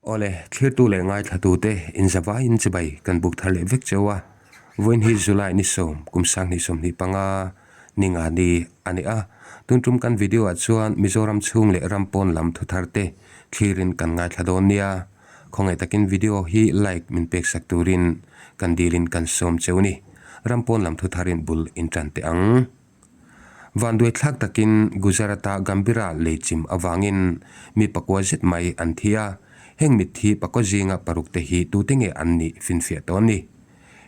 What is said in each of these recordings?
Awle, thlirtu leh ngaithlatute inzavaiin chibai kan buk thar leh vek cheu a, vawiin hi July ni sawm kum sanghnih 25 ni nga ni a ni a, tun tum kan video ah chuan Mizoram chhung leh ram pawn lam thu thar te thlirin kan ngaithla dawn nia, khawngaih takin video hi like min pek sak turin kan dilin kan sawm cheu ni, ram pawn lam thu tharin bul in tan teh ang. Vanduaithlak takin Gujarat-a Gambhira lei chim avangin mi pakua zet mai an thi a, heng mitthi pakua zinga paruk te hi tute nge an nih finfiah tawh a ni.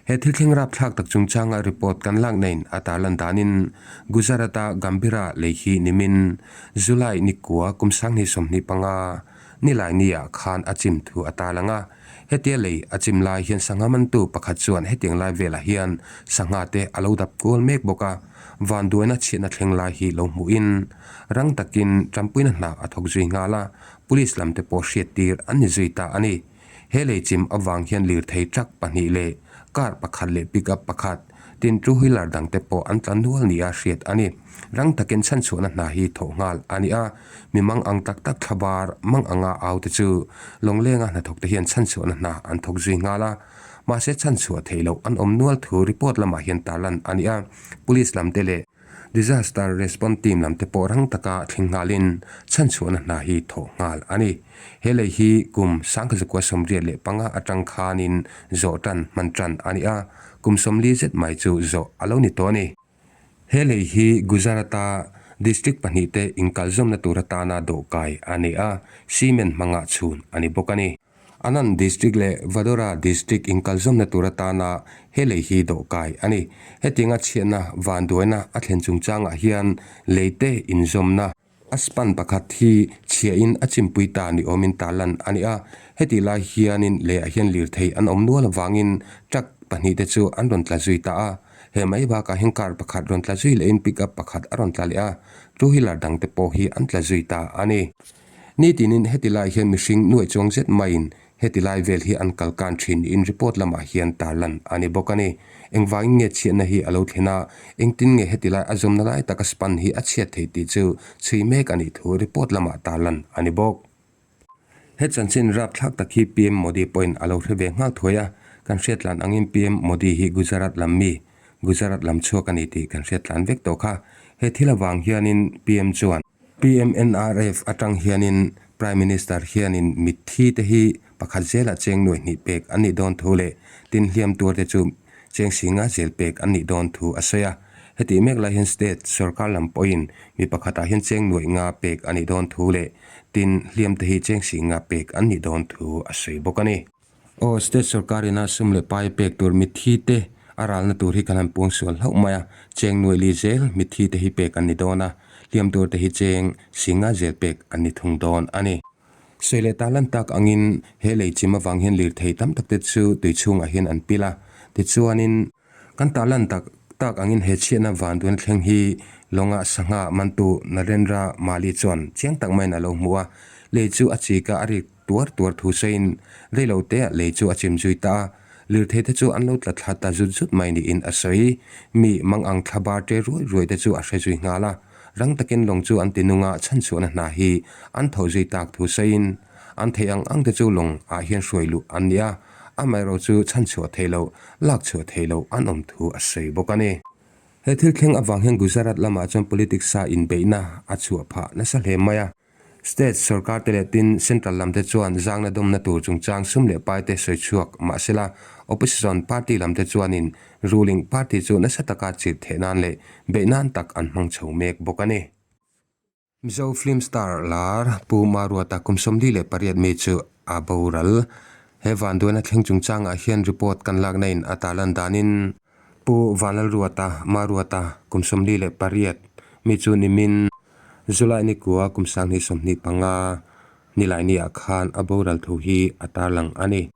He thil thleng rapthlak tak chungchanga report kan lak naiin a tarlan danin Gujarat-a Gambhira lei hi nimin July nikua kum 2025 Nilaini-ah khan a chim thu a tarlang a, hetia lei a chim lai hian sangha mantu pakhat chuan hetiang lai velah hian sangha te a lo dap kual mek bawk a, vanduaina chhiatna thleng lai hi lo hmuhin rang takin tanpuina hna a thawk zui nghal a, police lam te pawh hriattir an ni zui ta a ni. He lei chim avang hian lirthei truck pahnih leh car pakhat leh pickup pakhat, tin two wheeler dang te pawh an tla nual nia hriat a ni. Rang takin chhanchhuahna hna hi thawh nghal a ni a, mi mang ang tak tak thlabar mang anga au te chu lawnglenga hnathawk te hian chhanchhuahna hna an thawk zui nghal a. Mahse chhanchhuah theih loh an awm nual thu report lamah hian tarlan a ni a, police lam te leh Disaster Response Team lam te pawh rang taka thleng nghalin chhanchhuahna hna hi thawh nghal a ni. He lei hi kum 1985 atang khanin zawh tan hman tan a ni a, kum 40 zet mai chu zawh a lo ni tawh a ni. He lei hi Gujarat-a district pahnihte inkalzawmna tur atana dawhkai a ni a, cement hmanga chhun a ni bawk a ni. Anand District leh Vadodara District inkalzawmna tur atana he lei hi dawhkai a ni. Hetianga chhiatna vanduaina a thlen chungchangah hian leite inzawmna a span pakhat hi chhiahin a chimpui ta ni awmin tarlan a ni a. Hetih lai hianin leiah hian lirthei an awm nual avangin truck pahnihte chu an rawn tla zui ta a. He mai bakah hian car pakhat rawn tla zui lehin pickup pakhat a rawn tla leh a, two wheeler dangte pawh hi an tla zui ta a ni. Nitinin heti lai hian mihring nuaih chuang zet maiin heti lai vel hi an kal kan thin niin report lamah hian tarlan a ni bawk a ni. Engvangin nge chhiatna hi a lo thlen a, engtin nge heti lai a zawmna lai taka span hi a chhiat thei tih chu chhui mek a nih thu report lamah tarlan a ni bawk. He chanchin rapthlak tak hi PM Modi pawhin a lo hre ve nghal thuai a, kan hriatlan angin PM Modi hi Gujarat lam mi, Gujarat lam chhuak a ni tih kan hriatlan vek tawh kha. He thil avang hianin PM chuan. PMNRF atang hianin Prime Minister hianin mitthi te hi pakhat zelah cheng nuai hnih pek an nih dawn thu leh tin hliam tuar te chu cheng singa zel pek an nih dawn thu a sawi a. Hetih mek lai hian state sorkar lam pawhin mi pakhatah hian cheng nuai nga pek a nih dawn thu leh tin hliam te hi cheng singa pek an nih dawn thu a sawi bawk a ni. Aw, state sorkar ina sum leh pai pek tur mitthi te a ralna tur hi kan han puang sual hlauh mai a, cheng nuai li zel mitthi te hi pek an ni dawn a, hliam tur te hi cheng singa zel pek an ni thung dawn a ni. Sawi leh ta lan tak angin he lei chim avang hian lirthei tam tak te chu tui chhungah hian an pil a, tichuanin, Kan tah lan tak tak angin he chhiatna vanduan thleng hi lawnga sangha mantu Narendra Mali chuan chiang tak maiin a lo hmu a, lei chu a chik a, a rik tuar tuar thu sawiin rei lo teah lei chu a chim zui ta a, lirthei te chu an lo tla thla ta zut zut mai niin a sawi. Mi mangang thla bar ṭe ruai ruai te chu a hre zui nghal a, rang takin lawng chu an ti nung a, chhanchhuahna hna hi an tho zui tak thu sawiin an theih ang ang te chu lawng ah hian hruai luh an ni a. Amaherawh chu chhanchhuah theih loh, lak chhuah theih loh an awm thu a sawi bawk a ni. He thil thleng avang hian Gujarat lamah chuan politics a inbeihna a chhuah phah nasa hle mai a. State sorkar te leh tin central lam te chuan zangna dawmna tur chungchang sum leh pai te sawi chhuak mahsela opposition party lam te chuanin ruling party chu nasa taka chirh theh nan leh beih nan tak an hmang chho mek bawk a ni. Mizo film star lar Pu Maruata kum 48 mi chu a boral. He vanduaina thleng chungchangah hian report kan lakna in a tarlan danin Pu Vanlalruata Maruata kum 48 mi chu nimin July nikua kum 2025 Nilaini ah khan a boral thu hi a tarlang a ni.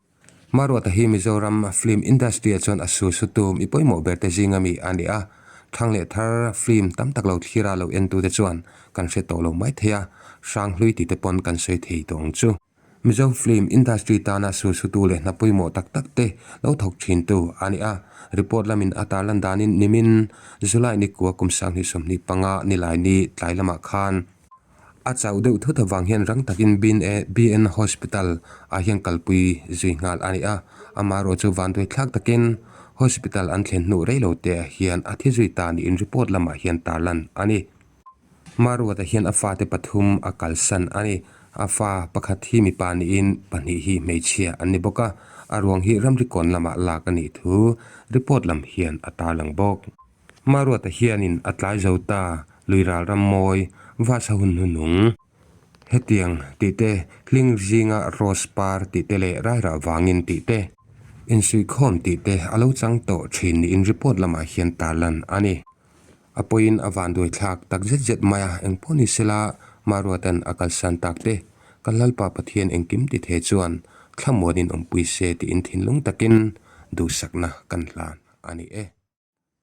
Maruata hi Mizoram film industry ah chuan a su sutu mi pawimawh ber te zinga mi a ni a, thlang leh thar film tam tak lo thlira lo en tute chuan kan hre tawh lo mai thei a, hranghlui tih te pawn kan sawi thei tawh ang chu. Mizo film industry tana su sutu leh hna pawimawh tak tak te lo thawk thin tu a ni a, report lamin a tarlan danin nimin July nikua kum 2025 Nilaini tlai lamah khan. A chauh deuh thut avang hian rang takin BN Hospital ah hian kalpui zui nghal a ni a, amaherawh chu vanduai thlak takin Hospital an thlen hnu rei lo te ah hian a thi zui ta niin report lamah hian tarlan a ni. Maruata hian a fate pathum a kalsan a ni. A fa pakhat hi mipa niin pahnih hi hmeichhia an ni bawk a, a ruang hi ramri kawn lamah lak a nih thu report lam hian a tarlang bawk. Maruata hianin a tlai zo ta, lui ral ram mawi, vasa hun hnunung. Hetiang tih te, hling zinga rose par tih te leh rairah vangin tih te, insuihkhawm tih te a lo chang tawh thin niin report lamah hian tarlan a ni. A pawiin a vanduai thlak tak zet zet mai a, engpawh ni sela Maruatan a kalsan tak te, Ka Lalpa Pathian engkim ti the chuan thlamuanin awmpui se tiin thinlung takin duhsakna kan hlan a ni e.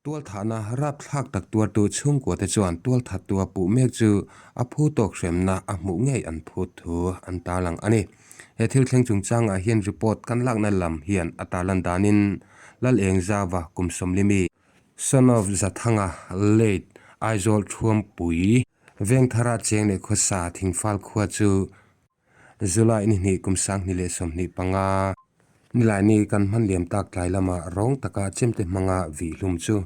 Tualthahna rapthlak tak tuartu chhungkuate chuan tualthattua puh mek chu a phu tawk hremna a hmuh ngei an phut thu an tarlang a ni. He thil thleng chungchangah hian report kan lakna lam hian a tarlan danin Lalengzava kum sawmlimi, son of Zathanga, late Aizawl Thuampui, Vengthara cheng leh khawsa Thingfal khua chu July ni hnih kum 2025 Nilaini kan hman liam tak tlai lama rawng taka chemte hmanga vih hlum chu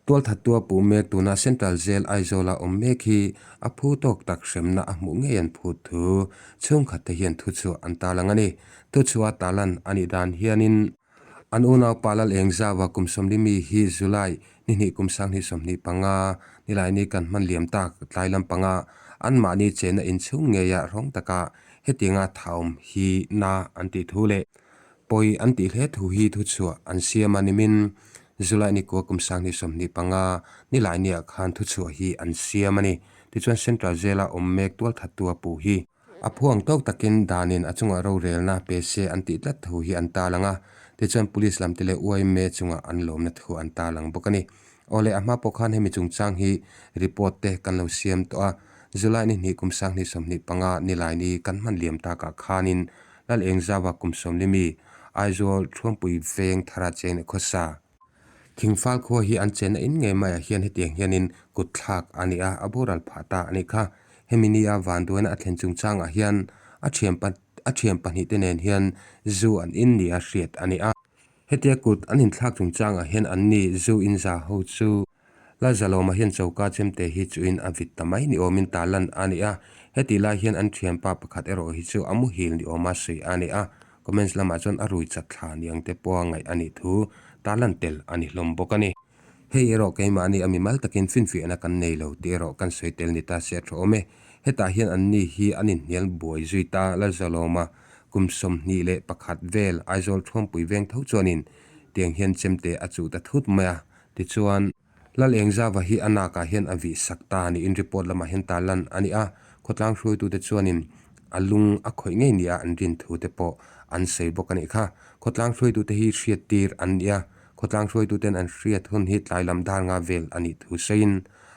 tualthattua puh mek tuna Central Jail Aizawla awm mek hi a phu tawk tak hremna a hmuh ngei an phut thu chhungkhat te hian thuchhuah an tarlang a ni. Thuchhuah tarlan a nih dan hianin An unaupa Lal Engzaua kum 40 mi hi July ni hnih kum 2025 nilaini kan hman liam tak tlai lampanga anmahni chenna inchhung ngeia rawng taka hetianga thaum hi na an tih thu leh pawi an tih hle thu hi thuchhuah an siam a nimin July ni kua kum 2025 nilainiah khan thuchhuah hi an siam a ni. Tichuan Central Jail-a awm mek tualthattu a puh hi. A phuang tawk takin danin a chungah rorelna pe se an tih tlat thu hi an tarlang a, tichuan Police lamte leh UIMA chungah an lawmna thu an tarlang bawk a ni. Awle a hma pawh khan hemi chungchang hi report te kan lo siam tawh a, July ni hnih kum 2025 Nilaini kan hman liam takah khanin Lal Engzaua kum 40 mi Aizawl Thuampui Veng Thara cheng leh khawsa Thingfal khua hi an chenna in ngei maiah hian hetiang hianin kut thlak a ni a, a boral phah ta a nih kha. Hemi nia vanduaina a thlen chungchangah hian a thian a thian pahnihte nen hian zu an in nia hriat a ni a. Hetia kut an inthlak chungchangah hian anni zu in za ho chu Lalzalawma hian choka chemte hi chuin a vit ta mai ni awmin tarlan a ni a. Hetih lai hian an thianpa pakhat erawh hi chu a muhil ni awma sawi a ni a. Comments lamah chuan a rui chat thla niang te pawha ngaih a nih thu tarlan tel a ni hlawm bawk a ni. Hei erawh keimahni a mimal takin finfiahna kan nei lo tih erawh kan sawi tel ni ta se a tha awm e. Hetah hian anni hi an inhnial buai zui ta Lalzalawma kum 21 vel Aizawl Thuampui veng tho chuanin tiang hian chemte a chuh ta thut mai a, tichuan, Lal Engzava hi a nakah hian a vih sak ta niin report lamah hian tarlan a ni a, khawtlang hruaitute chuanin a lung a khawih ngei nia an rin thu te pawh an sawi bawk a nih kha. Khawtlang hruaitute hi hriattir an ni a, khawtlang hruaituten an hriat hun hi tlai lam dar nga vel a nih thu sawiin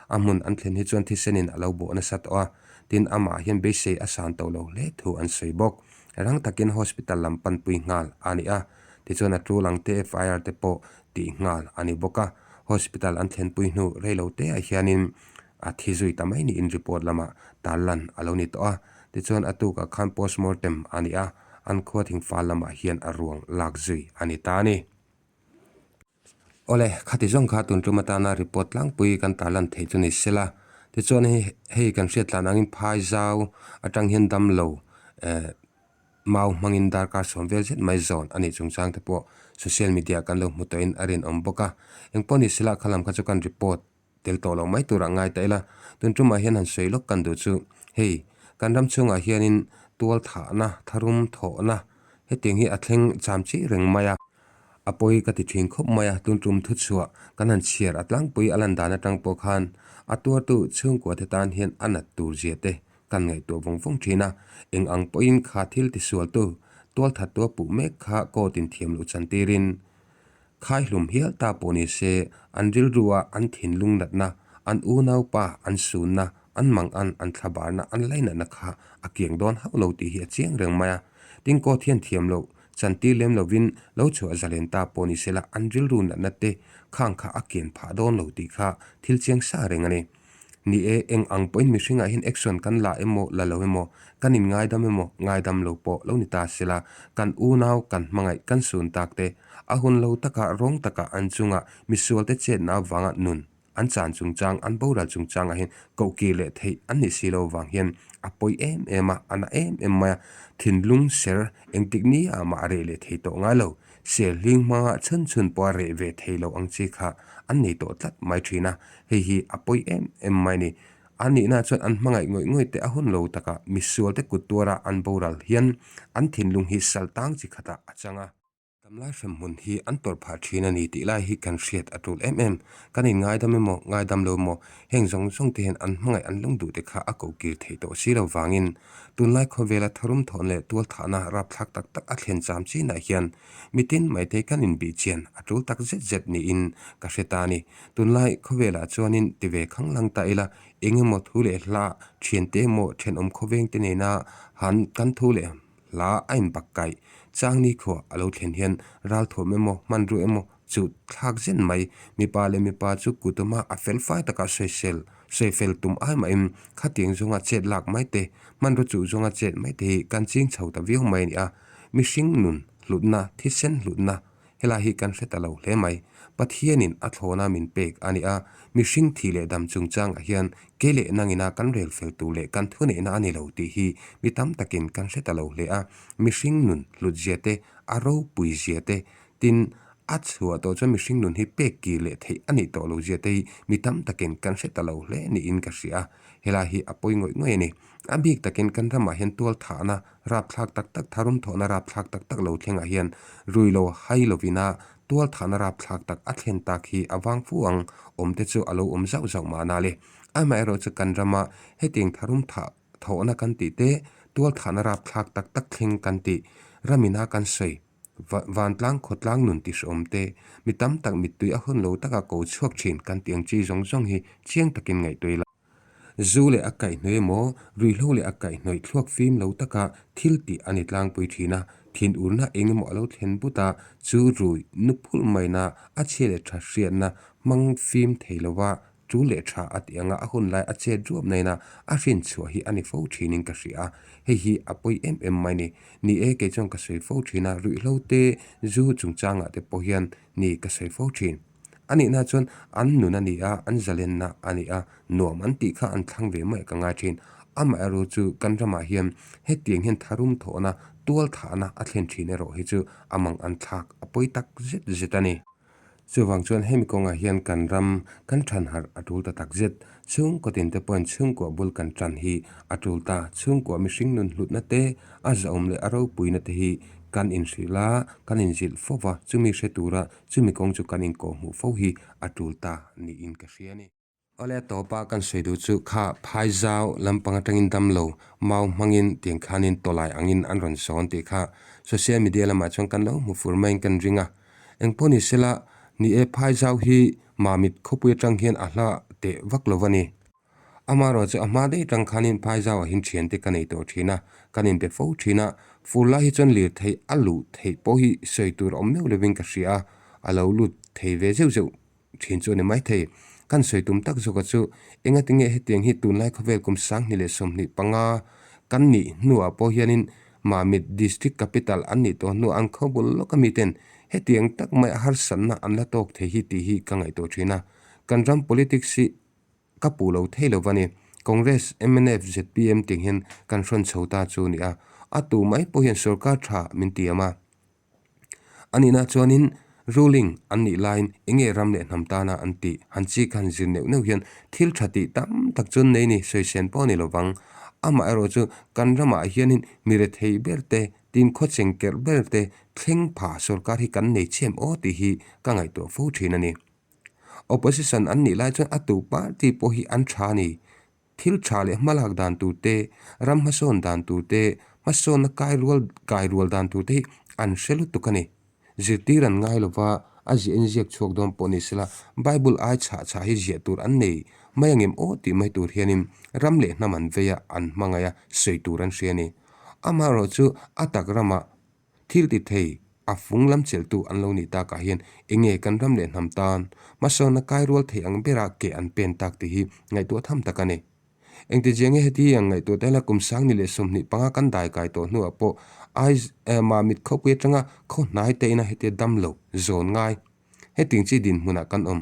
a hmun an thlen hi chuan thisenin a lo bawh nasa tawh a, tin amah hian beisei a san tawh lo hle thu an sawi bawk. Rang takin hospital lam panpui nghal a ni a, tichuan a tul ang te FIR te pawh tih nghal a ni bawk a. Hospital an thlenpui hnu rei lo te ah hianin a thi zui ta mai niin report lamah tarlan a lo ni tawh a. Tichuan a tukah khan postmortem a ni a, an khua thingfal lamah hian a ruang lak zui a ni ta a ni. Awle, khati zawng kha tun tum atana report tlangpui kan tarlan theih chu ni sela. Tichuan hei hei kan hriat tlan angin phai zau atang hian damlo eh Mau hmangin darkar sawm vel zet mai zawn a nih chungchang te pawh social media kan lo hmu tawhin a rinawm bawk a. Engpawh ni sela kha lam kha chu kan report tel tawh loh mai turah ngai ta ila. Tun tumah hian han sawi lawk kan duh chu hei kan ram chhungah hianin tual thahna, tharum thawhna hetiang hi a thleng cham chi reng mai a. A pawi ka ti thin khawp mai a, tun tum thuchhuah kan han chhiar a tlangpui a lan dan atang pawh khan a tuartu chhungkua te tan hian a nat tur zia te Kan ngaihtuah vawng vawng thin a, eng ang pawhin kha thil tisualtu, tualthattua puh mek kha court in thiam loh chantirin khai hlum hial ta pawh ni se, an rilrua an thinlung natna, an unaupa an sunna, an mangan, an thlabarna, an lainatna kha a kiang dawn hauh lo tih hi a chiang reng mai a. Tin court hian thiam loh chantir lem lovin lo chhuah zalen ta pawh ni sela an rilru natna te khang kha a kian phah dawn lo tih kha thil chiang sa reng a ni. Ni e, eng ang pawhin mihringah hian action kan la emaw la lo emaw, kan inngaidam emaw ngaidam lo pawh lo ni ta sela, kan unau, kan hmangaih, kan sun tak te, a hun lo takah rawng takah an chunga misualte chetna avanga nun an chan chungchang, an boral chungchangah hian kohkir leh theih an nih si lo vang hian a pawi em em a, a na em em mai a, thinlung ser engtik ni ah mah a reh leh thei tawh ngai lo, ser hling hmanga chhun chhun pawh a reh ve thei lo ang chi kha an nei tawh tlat mai thin a, hei hi a pawi em em mai a ni. A nihna chuan an hmangaih ngawih ngawih te a hun lo takah misualte kut tuara an boral hian an thinlung hi sal tang chi khatah a chang a. Damlai hremhmun hi an tawrh phah thin a ni tih lai hi kan hriat a tul em em. Kan in ngaidam emaw, ngaidam lo emaw, heng zawng zawng te hian an hmangaih an lung duh te kha a koh kir theih tawh si lo vangin tunlai khawvela tharum thawn leh tualthahna rapthlak tak tak a thlen cham chinah hian mitin maite kan inbih chian a tul tak zet zet niin ka hre ta a ni. Tunlai khawvelah chuanin ti ve khanglang ta ila eng emaw thu leh hla thiante emaw thenawm khawveng te nena han kan thu leh Hla a inbak kaih. Changni khuah a lo thlen hian ralthuam emaw, hmanrua emaw chu thlak zen mai. Mipa leh mipa chu kutawma a felfai taka sawisel, sawifel tum ai mahin khatiang zawnga chet lak mai te, hmanrua chuh zawnga chet mai te hi kan ching chho ta viau mai a ni a. Mihring nun hlutna, thisen hlutna Helai hi kan hre ta lo hle mai. Pathianin a thlawna min pek a ni a, mihring thih leh dam chungchangah hian ke leh nangina kan rel fel tur leh kan thuneihna a ni lo tih hi mi tam takin kan hre ta lo hle a. Mihring nun hlutzia te, a ropui zia te, tin a chhuah tawh chuan mihring nun hi pek kir leh theih a nih tawh lo zia te hi mi tam takin kan hre ta lo hle niin ka hria a. Helai hi a pawi ngawih ngawih a ni. A bik takin kan ramah hian tualthahna Rapthlak tak tak tharum thawhna rapthlak tak tak lo thlengah hian rui lo hai lovina tual thahna rapthlak tak a thlen tak hi a vang fu ang awm te chu a lo awm zauh zauh mahna le. Amaherawh chu kan rama hetiang tharum thah thawhna kan tih te, tual thahna rapthlak tak tak thleng kan tih ramina kan sawi vantlang khawtlang nun tihrawm te, mi tam tak mittui a hun lo taka ko chhuak thin kan tih ang chi zawng zawng hi chiang takin ngaihtuah ila. Zu leh a kaihhnawih emaw, ruihhlo leh a kaihhnawih thluak fim lo taka thil tih a ni tlangpui thin a, thinurna eng emaw a lo thlen but a, chu rui nu phulh maina a chhia leh tha hriatna hmang fim thei lova chu leh tha a tih anga a hun lai a chet ruap naina a hrin chhuah hi a ni fo thinin ka hria a, hei hi a pawi em em mai ni. Ni e, kei chuan ka sawi fo thin a, ruihhlo te zu chungchangah te pawh hian ni ka sawi fo thin. A nihna chuan an nun a ni a, an zalenna a ni a, nuam an tih kha an thlang ve mai ka ngai thin. Amaherawh chu kan ramah hian hetiang hian tharum thawhna, tual thahna a thlen thin erawh hi chu a mang an thlak a pawi tak zet zet a ni. Chuvang chuan hemi kawngah hian kan ram kan than harh a tul ta tak zet. Chhungkaw tinte pawhin chhungkua bul kan tan hi a tul ta. Chhungkua mihring nun hlutna te, a zahawm leh a ropuina te hi kan inhrilh a, kan inzilh fo va, chumi hre tura Chumi kawng chu kan inkawhhmuh fo hi a tul ta niin ka hria a ni. Awle a tawpa kan sawi duh chu kha phai zau lampang atangin damlo mau hmangin tiang khanin tawlai angin an rawn sawn tih kha social media lamah chuan kan lo hmu fur maiin kan ring a. Engpawh ni sela ni e phai zau hi Mamit khawpui atang hian a hla teh vak lo a ni. Amaherawh chu a hma daih atang khanin Phaizau ah hian thiante ka nei tawh thin a, kan inbe fo thin a, fur lai hi chuan lirthei a luh theih pawh hi sawi tur a awm meuh lovin ka hria a, a lo lut thei ve zeuh zeuh thin chu a ni maithei. Kan sawi tum tak zawka chu engati nge hetiang hi tunlai khawvel kum 2025 kan nih hnuah pawh hianin Mamit District Capital an nih tawh hnuah an khaw bul lawk ami ten hetiang tak mai a harsatna an la tawk thei hi tih hi ka ngaihtuah thin a, kan ram politics hi Ka puh lo thei lo va ni. Congress, mnf, zpm tih hian kan hrawn chho ta chu a ni a. A tu mai pawh hian sorkar tha min tiam a. A nihna chuanin ruling an nih laiin enge ram leh hnam tana an tih han chik han zir neuh neuh hian thil tha tih tam tak chu an nei ni, sawisen pawh a ni lovang. Amaherawh chu kan ramah hianin mi rethei ber te, tin khawcheng kerh ber te thleng pha sorkar hi kan nei chhem aw tih hi ka ngaihtuah fo thin a ni. Opposition an nih lai chuan a tu party pawh hi an tha a ni. Thil tha leh hmalak dan tur te, ram hmasawn dan tur te, hmasawnna kai rual kai rual dan tur te hi an hre lutuk a ni. Zirtir an ngai lova, a ziah in ziak chhuak dawn pawh ni sela, Bible ai chhah chhah hi ziah tur an nei mai angem aw tih mai tur hianin ram leh hnam an vei a, an hmangaih a, sawi tur an hria a ni. Amaherawhchu a tak ramah thil ti thei. A fung lam chelhtu an lo nih takah hian enge kan ram leh hnam tan hmasawnna kai rual thei ang bera ke an pen tak tih hi ngaihtuah tham tak a ni. Engtizia nge heti ang ngaihtuah te la kum sangni leh 25 kan dai kai tawh hnuah pawh Aiz Mamit khawpui atanga khaw hnai te ina hetia dam lo zawn ngai Hetiang chi dinhmunah kan awm.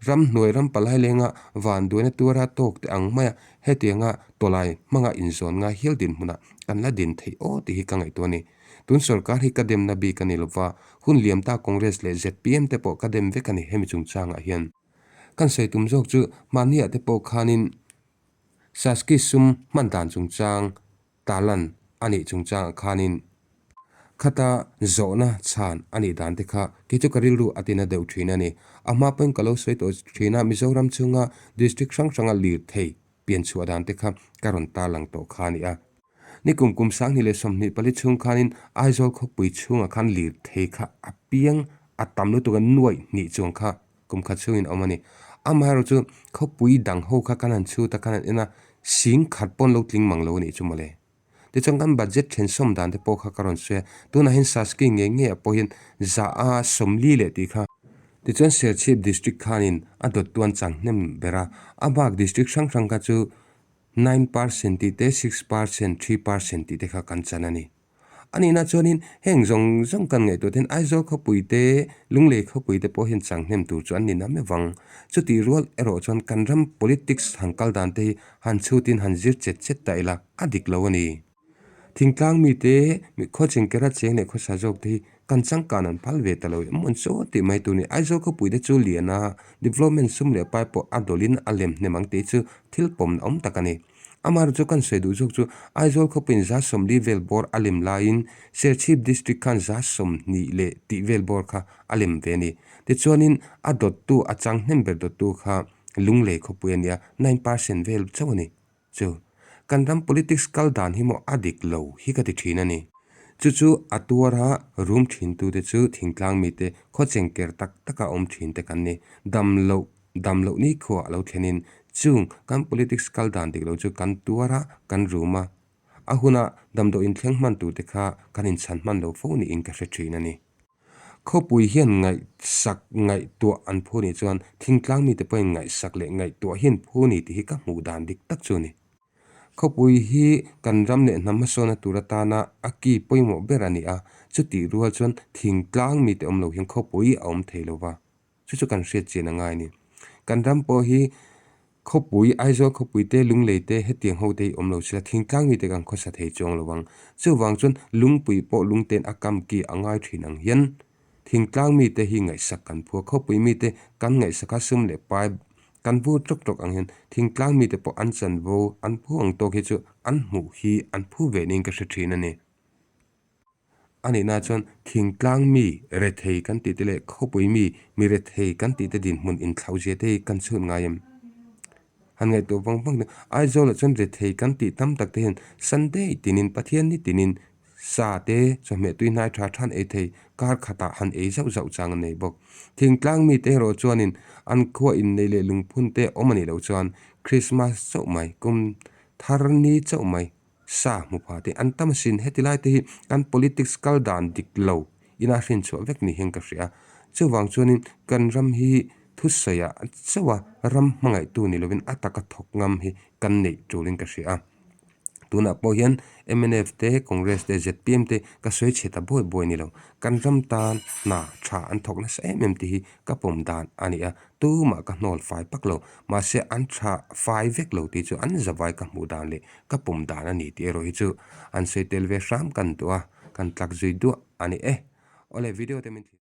Ramhnuai ram palai lenga vanduaina tuara tawk te ang maia hetianga tawlai hmanga inzawn ngai hial dinhmunah kan la din theih aw tih hi ka ngaihtuah a ni. Tun sorkar hi ka demna bik a ni lova, hun liam ta Congress leh zpm te pawh ka dem vek a ni hemi chungchangah hian. Kan sawi tum zawk chu mahniah te pawh khanin Saski sum hman dan chungchang Talan a nih chungchangah khanin khata zawhna chhan a nih dan te kha kei chu ka rilru a tina deuh thin a ni. A hma pawhin ka lo sawi tawh thin a, Mizoram chhunga district hrang hranga lirthei pian chhuah dan te kha ka rawn tarlang tawh kha a ni a. Nikum kum 2024 chhung khanin Aizawl khawpui chhungah khan lirthei kha a piang a tam lutuk a, nuaih hnih chuang kha Kum khat chhungin a awm a ni. Amaherawh chu khawpui dang ho kha kan han chhut a, kan han en a, sing khat pawn lo tling mang lo a nih chu mawle. Tichuan kan budget then sawm dan te pawh kha ka rawn sawi a, tunah hian Saski ngei ngei ah pawh hian za a 40 leh tih kha. Tichuan Serchhip District khanin a dawt tuan chang hnem ber a, a bak District hrang hrang kha chu 9% tih te, 6%, 3% tih te kha kan chan a ni. A nihna chuanin heng zawng zawng kan ngaihtuah ten Aizawl khawpui te, Lunglei khawpui te pawh hian chang hnem tur chu an ni na meuh vang. Chutih rual erawh chuan kan ram politics han kal dan te hi han chhutin han zir chet chet ta ila a dik lo a ni. Thingtlang mite, khawcheng kera cheng leh khawsa zawk te hi kan changkan an phal ve ta lo em mawn saw tih mai tur ni. Aizawl khawpui te chu lian a, development sum leh pai pawh a dawlin a lem hnem ang tih chu thil pawmna awm tak a ni. Amar chu kan sawi duh zawk chu Aizawl khawpuiin 40% vel bawr a lem laiin Serchhip District khan 20% leh tih vel bawr kha a lem ve a ni. Tichuanin a dawttu a chang hnem ber dawttu kha Lunglei khawpui a nia, 9% vel chauh a ni. Chu kan ram politics kal dan hi maw a dik lo hi ka ti thin a ni. Chu chu a tuara rum thintute chu thingtlang mite khawcheng ker tak taka awm thinte kan ni. Dam loh Dam loh ni khuah a lo thlenin chung kan politics kal dan dik lo chu kan tuar a, kan rum a. A huna damdawi inthleng hman tur te kha kan inchhan hman lo fo niin ka hre thin a ni. Khawpui hian ngaihsak ngaihtuah an phu nih chuan thingtlang mite pawhin ngaihsak leh ngaihtuah hi an phu ni tih hi ka hmuh dan dik tak chu a ni. Khawpui hi kan ram leh hnam hmasawnna tur atana a ki pawimawh ber a ni a, chutih rual chuan thingtlang mite awm lo hian khawpui a awm thei lo va. Chu chu kan hriat chian a ngai a ni. Kan ram pawh hi khawpui, Aizawl khawpui te, Lunglei te hetiang ho te hi awm lo sela thingtlang mite kan khawsa thei chuang lo ang. Chuvang chuan lungpui pawh lungten a kam ki a ngai thin ang hian thingtlang mite hi ngaihsak kan phua. Khawpui mite kan ngaihsak a sum leh pai kan vur tawk tawk ang hian thingtlang mite pawh an chanvo an phu ang tawk hi chu an hmuh hi an phu ve niin ka hre thin a ni. A nihna chuan thingtlang mi rethei kan tih te leh khawpui mi mi rethei kan tih te dinhmun inthlauh zia te hi kan chhut ngai em? Han ngaihtuah vang vang te Aizawlah chuan rethei kan tih tam tak te hian Sunday tinin Pathian ni tinin sa te chawhmeh tui hnai tha than ei thei kar khatah han ei zauh zauh chang an nei bawk. Thingtlang mite erawh chuanin an khua innei leh lungphun te awm a nih loh chuan Christmas chauh mai kum thar ni chauh mai Sa hmu pha te an tam asin. Heti lai te hi kan politics kal dan dik lo ina hrin chhuah vek ni hian ka hria. Chuvang chuanin kan ram hi thusawi ah chauh a ram hmangaihtu ni lovin a taka thawk ngam hi kan neih tulin ka hria. Tunah pawh hian mnf te, Congress te, zpm te ka sawi chhe ta buai buai ni lo. Kan ram tan hna tha an thawk nasa em em tih hi ka pawm dan a ni a. Tumah ka hnawl fai pak lo. Mahse an tha fai vek lo tih chu an zavai ka hmuh dan leh ka pawm dan a ni tih erawh hi chu an sawi tel ve hram kan duh a, kan tlak zui duah a ni e. Awle video te min thlir.